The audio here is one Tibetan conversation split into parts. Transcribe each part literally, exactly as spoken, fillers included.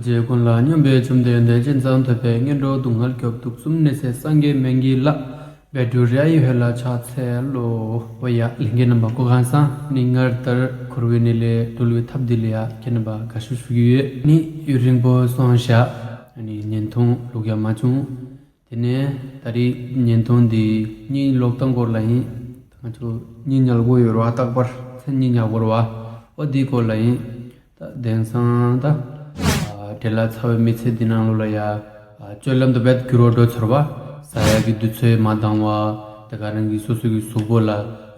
རྗེ་ཀུན་ལ་སྙོམས་པའི་བཅོམ་ལྡན་འདས། ཅི་མཛད་ཐུབ་པའི་གཉེན་གྲོགས་སྡུག་བསྔལ་སྐྱོབ། དུག་གསུམ་ནད་སེལ་སངས་རྒྱས་སྨན་གྱི་བླ། བཻ་ཌཱུརྱ་ཡི་འོད་ལ་ཕྱག་འཚལ་ལོ། འོ་ཡ། ལྷན་རྒྱས་རྣམ་པ་སྐུ་ཁམས་བཟང་། ནི་སྔར་ལྟར་འཁོར་བའི་གནས་ལས་སྒྲོལ་བའི་ཐབས་འདི་ལ་ཡ་ཁྱེད་རྣམ་པ་དགའ་བསུ་ཞུ་གི་ཡོད། ནི་ཡུན་རིང་པོ་སོང་བཞག་ནི་བརྙན་ཐུང་བླུག་ཡ་མ་བྱུང་། དེ་ནས་ད་རེས་བརྙན་ཐུང་འདི་གཉིད་ལོག་སྟངས་སྐོར་ལ་ཡིན། ང་ཚོ་གཉིད་ཉལ་དགོས་ཡོད་རེད་བ། རྟག་པར་མཚན་གཉིད་ཉལ་དགོས་རེད་བ། འོ་འདིའི་སྐོར་ལ་ཡིན། ད་དེང་སང་ད་ཨ་འབྲས་ལ་ཚ་བའི་མི་ཚེ་འདི་ནང་ལོགས་ལ་ཡ་ཨ་སྤྱོད་ལམ་དུ་བེད་འགྱུར་བ་འགྲོ་ཚར་བ། ཟ་ཡ་གི་དུས་ཚོད་མ་འདང་བ། དེ་ག་རང་གི་སོ་སོ་གི་གཟུགས་པོ་ལ་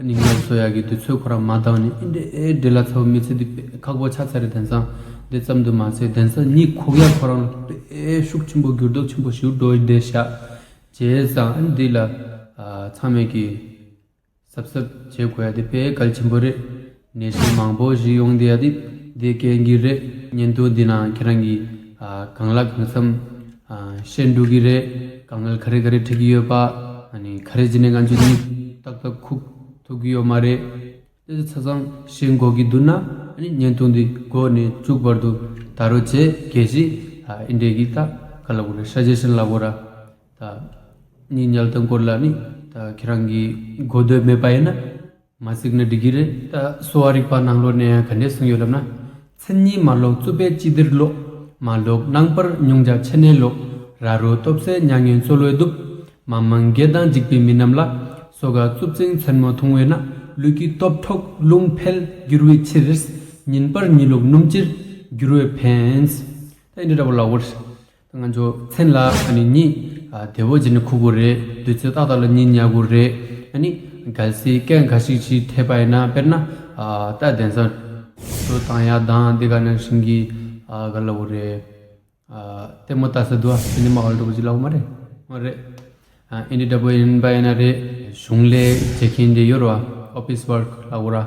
ནི་ངལ་གསོ་ཡ་གི་དུས་ཚོད་ཁོ་རང་མ་འདང་ནི་ཨིན་འདྲེ་ཨེ་འབྲས་ལ་ཚ་བའི་མི་ཚེ་འདི་དཔེ་ཁག་པོ་ཆགས་ཚར་རེད། དེང་སང་འདི་ཙམ་དུ་མ་ཟད་དེང་སང་གཉིད་ཁུག་ཡ་ཁོ་རང་དཔེ་ཤུགས་ཆེན་པོ་འགྱུར་ལྡོག་ཆེན་པོ་ཞིག་འགྲོ་བསྡད་ཤག་བྱས་ཙང་ཨ་ནི་འདི་ལ་ཨ་ཚང་མས་ཀྱི་གཟབ་གཟབ་བྱེད་དགོས་ཡ་དེ་དཔེ་གལ་ཆེན་པོ་རེད། ནད་གཞི་མང་པོ་ཞིག་ཡོང་བསྡད་ཡ་དེ་དེའི་རྐྱེན་གྱིས་རེད། བརྙན་ཐུང་འདི་ནང་ཁྱེད་རང་གིས་ཨ་གང་ལ་གང་འཚམ་ཨ་ཤེས་འགྲོ་གི་རེད། དཀའ་ངལ་ག་རེ་ག་རེ་འཕྲད་ཀྱི་ཡོད་པ། ཨ་ནི་ག་རེ་བྱས་ནས་ང་ཚོ་གཉིད་ཏག་ཏག་ཁུག་ཐུབ་ཀྱི་ཡོད་མ་རེད། དེ་ཚོ་ཆ་ཚང་ཤེས་དགོས་ཀྱི་འདུག་ན་ཨ་ནི་བརྙན་ཐུང་འདི་འགོ་ནས་མཇུག་བར་དུ་ད་རོགས་བྱེད། གལ་སྲིད་ཨ་ཨིན་འདྲེ་གི་ད་ག་ལ་གོ་ར་ཤ་ཇེ་ཤན་ལ་གོ་ར། ད་གཉིད་ཉལ་སྟངས་སྐོར་ལ་ནི་ད་ཁྱེད་རང་གིས་གོ་འདོད་མེད་པ་ཡིན་ན་མ་གཟིགས་ན་འགྲིག་གི་རེད། ད་གསོ་བ་རིག་པ་ནང་ལོགས་ནས་ག་འདྲས་གསུངས་ཡོད་ལབ་ན། མཚན་ཉིད་མ་ལོག་རྩུབ་པའི་ལྕི་ལྡིར་ལོག་མ་ལོག་ནངས་པར་ཉུང་བྱ་ཆེ་ནས་ལོག་ར་རོ་སྟོབས་ཟད་མྱ་ངན་ཚོལ་བའི་གདུབ། མ་མང་དགེ་དང་འཇིགས་པའི་མི་རྣམས་ལ། སོ་ག་རྩུབ་ཅིང་མཚན་མོ་འཐུང་བས་ན། ལུས་ཀྱི་སྟོབས་འཕྲོག་རླུང་འཕེལ་འགྱུར་བའི་ཕྱིར། ཉིན་པར་གཉིད་ལོག་སྣུམ་ལྕིར་འགྱུར་བས་ཕན། ད་ཨིན་འདྲེ་འདྲ་པོ་ལབ་དགོས་རེད། ད་ང་ཚོ་མཚན་ལ་ཨ་ནི་གཉིད་ཨ་བདེ་བོ་བྱས་ནས་ཁུག་དགོས་རེད། དུས་ཚོད་ཏག་ཏག་ལ་གཉིད་ཉལ་དགོས་རེད། ཨ་ནི་གལ་སྲིད་རྐྱེན་འགའ་ཞིག་ཅིག་འཕྲད་པ་ཡིན་ན། དཔེར་ན་ཨ་ད་དེང་སང་གྲོད་བཏང་ཡ་དང་དེ་ག་ནང་བཞིན་གྱི་ཨ་ག་ལབ་དགོས་རེད། ཨ་ལྟད་མོ་ལྟ་ས་འདུག་ཨ། ཨིན་འདྲེ་མ་ཧོལ་འདྲ་པོ་ཅིག་ལབ་དགོས་མ་རེད། མ་རེད། ཨ་ཨིན་འདྲེ་འདྲ་པོ་ཡིན་པ་ཡིན་ན་རེད། གཞུང་ལས་བྱེད་མཁན་འདྲ་ཡོད་རེད་བ། ཨོ་ཕི་སི་ཝརཀ་ལབ་དགོས་ར།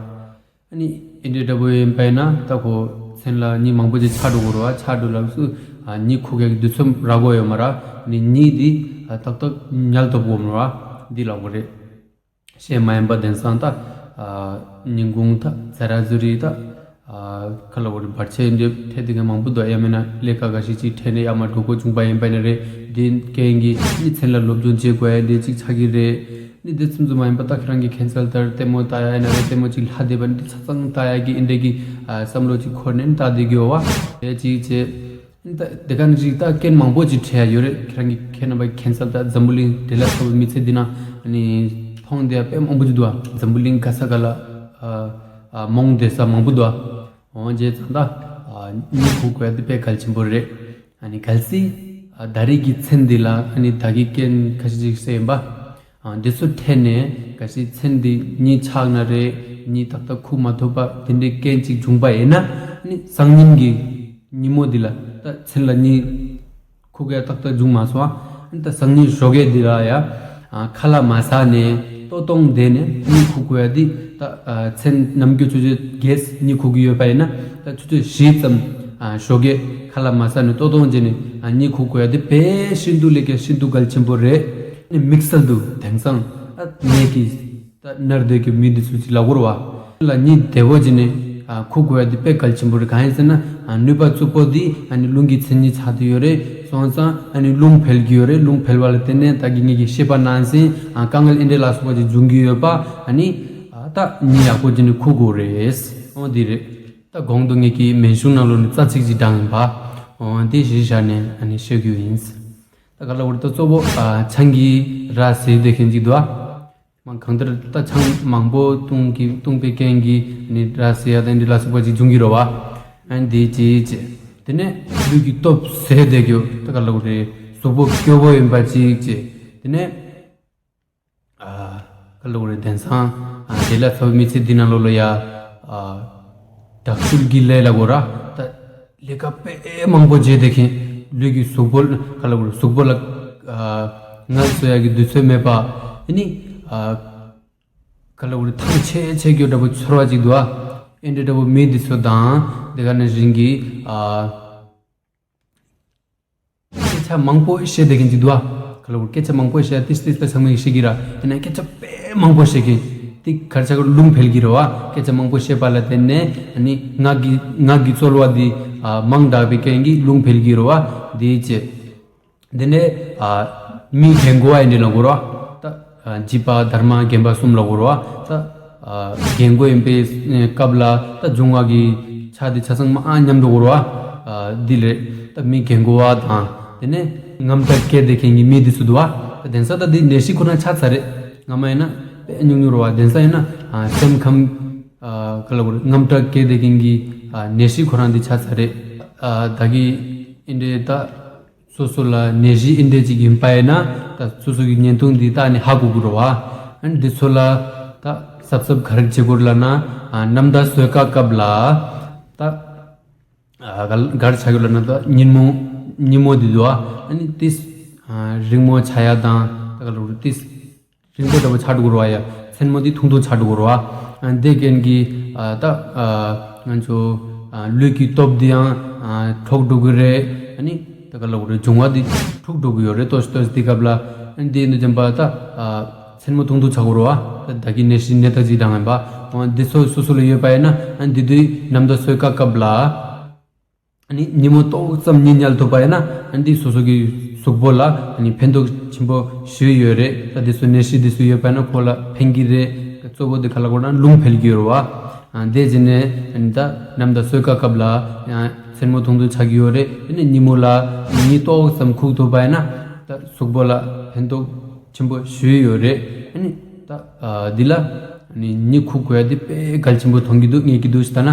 ཨ་ནི་ཨིན་འདྲེ་འདྲ་པོ་ཡིན་པ་ཡིན་ན་ད་ཁོ་མཚན་ལ་གཉིད་མང་པོ་ཅིག་ཆགས་འགྲོ་གི་རེད་བ། ཆགས་འགྲོ་ལབ་སུ་ཨ་གཉིད་ཁུག་ཡག་གི་དུས་ཚོད་རག་གི་ཡོད་མ་རེད། ཨ་ནི་གཉིད་འདི་ཨ་ཏག་ཏག་ཉལ་ཐུབ་ཀྱི་ཡོད་མ་རེད་བ། འདི་ལབ་དགོས་རེད། གཞན་མ་ཡིན་པ་དེང་སང་ད་ཨ་ཉིན་གུང་ད་ཛ་ར་ཛུ་རི་ད་ཨ་ག་ལབ་དགོས་རེད། བར་ཆད་འདི་འཕྲད་དེ་ག་མང་པོ་འདུག་ཡང་མིན་ན་ལས་ཀ་འགའ་ཞིག་ཅིག་འཕྲད་ནས་ཡར་མར་འགྲོ་དགོས་བྱུང་པ་ཡིན་པ་ཡིན་ན་རེད། འདི་རྐྱེན་གྱིས་ནི་མཚན་ལ་སློབ་སྦྱོང་བྱེད་དགོས་ཡ་འདི་ཅིག་ཆགས་ཀྱི་རེད། ནི་དེ་ཙམ་ཙམ་མ་ཡིན་པ་ད་ཁྱེད་རང་གིས་ཁེན་སལ་ལྟར་ལྟད་མོ་ལྟ་ཡ་ཡིན་ན་རེད། ལྟད་མོ་ཅིག་ལྷག་བསྡད་པ་ནི་འདི་ཆ་ཚང་ལྟ་ཡ་གི་ཨིན་འདྲེ་གི་ཨ་བསམ་བློ་ཅིག་འཁོར་ནས་ནི་ལྟ་བསྡད་ཀྱི་ཡོད་བ། དེ་ཅིག་བྱས། ད་དེ་ག་ནང་བཞིན་ད་རྐྱེན་མང་པོ་ཅིག་འཕྲད་ཡ་ཡོད་རེད། ཁྱེད་རང་གིས་ཁྱེད་རྣམ་པ་ཁེན་སལ་ད་འཛམ་བུ་གླིང་འབྲས་ལ་ཚ་བའི་མི་ཚེ་འདི་ན་ནི་མཐོང་བསྡད་ཡ་དཔེ་མང་པོ་ཅིག་འདུག་ཨ། འཛམ་བུ་གླིང་ག་ས་ག་ལ་ཨ་ཨ་རྨོངས་བསྡད་ས་མང་པོ་འདུག་ཨ། འོ་བྱས་ཙང་ད་ཨ་གཉིད་ཁུག་དགོས་ཡ་དེ་དཔེ་གལ་ཆེན་པོ་རེད། ཨ་ནི་གལ་སྲིད་ཨ་ད་རེས་ཀྱི་མཚན་འདི་ལ་ཨ་ནི་ད་གིན་རྐྱེན་ཁ་ཤས་ཅིག་བསལ་ཡིན་པ། ཨ་འདི་ཚོ་འཕྲད་ནས་གལ་སྲིད་མཚན་འདི་གཉིད་ཆག་ན་རེད། གཉིད་ཏག་ཏག་ཁུག་མ་ཐུབ་པ་དེ་འདྲའི་རྐྱེན་ཅིག་བྱུང་པ་ཡིན་ན། ཨ་ནི་སང་ཉིན་གྱི་ཉིན་མོ་འདི་ལ་ད་མཚན་ལ་གཉིད་ཁུག་ཡ་ཏག་ཏག་བྱུང་མ་སོང་ཨ། ཨ་ནི་ད་སང་ཉིན་ཞོགས་ཀས་འདི་ལ་ཡ་ཨ་ཁ་ལག་མ་ཟ་ནས་ལྟོགས་ལྟོགས་བསྡད་ནས་གཉིད་ཁུག་དགོས་ཡ་འདི་ད་ཨ་མཚན་ནམ་རྒྱུན་ཆུ་ཚོད་བརྒྱད་གཉིད་ཁུག་གི་ཡོད་པ་ཡིན་ན། ད་ཆུ་ཚོད་བཞི་ཙམ་ཨ་ཞོགས་ཀས་ཁ་ལག་མ་ཟ་ནས་ལྟོགས་ལྟོགས་བྱས་ནས་ཨ་གཉིད་ཁུག་དགོས་ཡ་འདི་དཔེ་ཤིན་ཏུ་ལས་ཀ་ཤིན་ཏུ་གལ་ཆེན་པོ་རེད། ནི་དམིགས་བསལ་དུ་དེང་སང་ཨ་ནད་ཀྱིས་ད་མནར་བསྡད་ཀྱི་མི་འདི་ཚོ་ཅིག་ལབ་དགོས་རེད་བ། ལ་གཉིད་བདེ་བོ་བྱས་ནས་ཨ་ཁུག་དགོས་ཡ་འདི་དཔེ་གལ་ཆེན་པོ་རེད། གང་ཡིན་ཟེར་ན་ཨ་ནུས་པ་རྩུབ་པོ་འདི་ཨ་ནི་རླུང་གི་མཚན་ཉིད་ཆགས་བསྡད་ཡོད་རེད། སོང་ཙང་ཨ་ནི་རླུང་འཕེལ་གྱི་ཡོད་རེད། རླུང་འཕེལ་བ་ལ་བརྟེན་ནས་ད་གིན་ངེད་ཀྱིས་བཤད་པ་ནང་བཞིན་ཨ་དཀའ་ངལ་ཨེ་འདྲས་ལ་སོགས་པ་ཅིག་འབྱུང་གི་ཡོད་པ། ཨ་ནི་ཨ་ད་གཉིད་ཡག་པོ་བྱས་ནས་ཁུག་དགོས་རེད། འོ་འདི་རེད། ད་གོང་དུ་ངེད་ཀྱིས་མན་ཤུང་ནང་ལོགས་ནས་རྩ་ཚིག་ཅིག་བགྲངས་ཡིན་པ། འོ་འདི་གཞི་བཞག་ནས་ཨ་ནི་བཤད་རྒྱུ་ཡིན། ད་ག་ལ་བར་དུ་གཙོ་བོ་ཨ་ཆང་གིས་ར་བཟི་བསྡད་མཁན་ཅིག་འདུག་ཨ། མ་གང་ལྟར་ད་ཆང་མང་པོ་བཏུང་གི་བཏུང་པའི་རྐྱེན་གྱིས་ཨ་ནི་ར་བཟི་ཡ་དང་འདི་ལ་སོགས་པ་ཅིག་འབྱུང་གི་རེད་བ། ཨ་ནི་འདི་ཅིག་བྱས། དེ་ནས་ལུས་ཀྱི་སྟོབས་ཟད་བསྡད་རྒྱུ། ད་ག་ལ་བར་རེད། གཟུགས་པོ་སྐྱོ་བོ་ཡིན་པ་ཅིག་བྱས། དེ་ནས། ཨ་ག་ལབ་དགོས་རེད། དེང་སང་ཨ་འབྲས་ལ་ཚ་བའི་མི་ཚེ་འདི་ནང་ལོགས་ལ་ཡ་ཨ་དྲག་ཤུལ་གྱི་ལས་ལ་གོ་ར། ད་ལས་ཀ་དཔེ་མང་པོ་བྱས་བསྡད་མཁན། ལུས་ཀྱི་གཟུགས་པོ་ག་ལབ་དགོས་རེད། གཟུགས་པོ་ལ་ཨ་ངལ་གསོ་ཡ་གི་དུས་ཚོད་མེད་པ། ཨ་ནི་ཨ་ག་ལབ་དགོས་རེད། ཐང་ཆད་ཆད་རྒྱུ་འདྲ་པོ་ཚོར་བ་ཅིག་འདུག་ཨ། ཨེ་འདྲ་འདྲ་པོ་མི་འདི་ཚོ་དང་དེ་ག་ནང་བཞིན་གྱི་ཨ། སྐད་ཆ་མང་པོ་བཤད་བསྡད་མཁན་ཅིག་འདུག་ཨ། ག་ལབ་དགོས། སྐད་ཆ་མང་པོ་བཤད་ཏིས་ཏིས་པའི་ཚང་མས་བཤད་ཀྱི་ར། དེ་ནས་སྐད་ཆ་དཔེ་མང་པོ་བཤད་མཁན། དེ་གར་ཆག་རླུང་འཕེལ་གྱི་རེད་བ། སྐད་ཆ་མང་པོ་བཤད་པ་ལ་བརྟེན་ནས་ཨ་ནི་ངག་གི་ངག་གི་རྩོལ་བ་འདི་ཨ་མང་དྲགས་པའི་རྐྱེན་གྱིས་རླུང་འཕེལ་གྱི་རེད་བ། འདི་བྱས། འདི་ནས་ཨ་མིའི་རྒན་གོག་ཡིན་འདྲ་ལབ་དགོས་རེད་བ། ད་ཨ་བྱིས་པ་དར་མ་རྒན་པ་གསུམ་ལབ་དགོས་རེད་བ། ད་ཨ་རྒན་གོག་ཡིན་པའི་སྐབས་ལ་ད་འབྱུང་བ་གི་ཆ་དེ་ཆ་ཚང་མ་ཨ་མཉམ་འགྲོ་དགོས་རེད་བ། ཨ་འདི་རེད། ད་མི་རྒན་གོག་བ་དང་དེ་ནས་རྔམ་སྐྲག་སྐྱེས་བསྡད་མཁན་གྱི་མི་དེ་ཚོ་འདུག་བ། ད་དེང་སང་ད་འདི་ནད་གཞི་ཁོ་ན་ཆགས་ཚར་རེད། སྔ་མ་ཡིན་ན་དཔེ་ཉུང་ཉུང་རེད་བ། དེང་སང་ཡིན་ན་ཨ་སེམས་ཁམས་ཨ་ག་ལ་གོ་རེད། རྔམ་སྐྲག་སྐྱེས་བསྡད་མཁན་གྱི་ཨ་ནད་གཞི་ཁོ་རང་འདི་ཆགས་ཚར་རེད། ཨ་ད་གི་ཨིན་འདྲའི་ད་སོ་སོ་ལ་ནད་གཞི་ཨིན་འདྲའི་ཅིག་ཡིན་པ་ཡིན་ན་ད་སོ་སོ་གི་བརྙན་ཐུང་འདི་ལྟ་ནས་ཧ་གོ་དགོས་རེད་བ། ཨ་ནི་འདི་ཚོ་ལ་ད་གཟབ་གཟབ་ག་རེ་བྱེད་དགོས་རེད་ལབ་ན། ཨ་ནམ་ཟླ་སོས་ཀ་སྐབས་ལ་ད་ཨ་ག་ག་རེ་ཆགས་ཡོད་ལབ་ན། ད་ཉིན་མོ་ཉིན་མོ་འདི་འདུག་ཨ། ཨ་ནི་ཏིས་ཨ་རིང་མོ་ཆགས་ཡ་དང་ད་ག་ལ་གོ་རེད། ཏིས་རིང་པོ་འདྲ་པོ་ཆགས་འགྲོ་གི་རེད་བ། ཡ་མཚན་མོ་འདི་ཐུང་ཐུང་ཆགས་འགྲོ་གི་རེད་བ། ཨ་འདི་རྐྱེན་གྱིས་ཨ་ད་ཨ་ང་ཚོ་ཨ་ལུས་ཀྱི་སྟོབས་འདི་ཡང་ཨ་འཕྲོག་འགྲོ་གི་རེད། ཨ་ནི་ད་ག་ལ་གོ་རེད། འབྱུང་བ་འདི་འཁྲུགས་འགྲོ་གི་ཡོད་རེད། ཏོག་ཙམ་ཏོག་ཙམ་འདི་སྐབས་ལ། ཨ་འདི་ཡིན་དུས་ཙམ་པ་ད་ཨ་མཚན་མོ་ཐུང་ཐུང་ཆགས་ཀྱི་རེད་བ། ད་ད་གི་ནད་གཞི་ནད་རྟགས་ཅིག་རང་ཡིན་པ། འོ་འདི་ཚོ་སོ་སོ་ལ་ཡོད་པ་ཡིན་ན། ཨ་འདི་དུས་ནམ་ཟླ་སོས་ཀ་སྐབས་ལ། ཨ་ནི་ཉིན་མོ་ཏོག་ཙམ་གཉིད་ཉལ་ཐུབ་པ་ཡིན་ན། ཨ་འདི་སོ་སོ་གི་གཟུགས་པོ་ལ་ཨ་ནི་ཕན་ཐོགས་ཆེན་པོ་ཞེ་ཡོད་རེད། ད་འདི་ཚོ་ནད་གཞི་འདི་ཚོ་ཡོད་པ་ཡིན་ན་ཁོ་ལ་ཕན་གྱི་རེད། གཙོ་བོ་འདི་ག་ལ་གོ་ན་རླུང་འཕེལ་གྱི་ཡོད་རེད་བ། ཨ་འདི་བྱས་ནས་ཨ་ནི་ད་ནམ་ཟླ་སོས་ཀ་སྐབས་ལ་ཡང་མཚན་མོ་ཐུང་ཐུང་ཆགས་ཀྱི་ཡོད་རེད། ཨ་ནི་ཉིན་མོ་ལ་གཉིད་ཏོག་ཙམ་ཁུག་ཐུབ་པ་ཡིན་ན་ད་གཟུགས་པོ་ལ་ཕན་ཐོགས་ཆེན་པོ་ཞེ་ཡོད་རེད། ཨ་ནི་ད་ཨ་འདི་ལ་ཨ་ནི་གཉིད་ཁུག་དགོས་ཡ་འདི་དཔེ་གལ་ཆེན་པོ་མཐོང་གི་འདུག་ངེས་ཀྱི་འདུག་ཞེས་ལྟ་ན།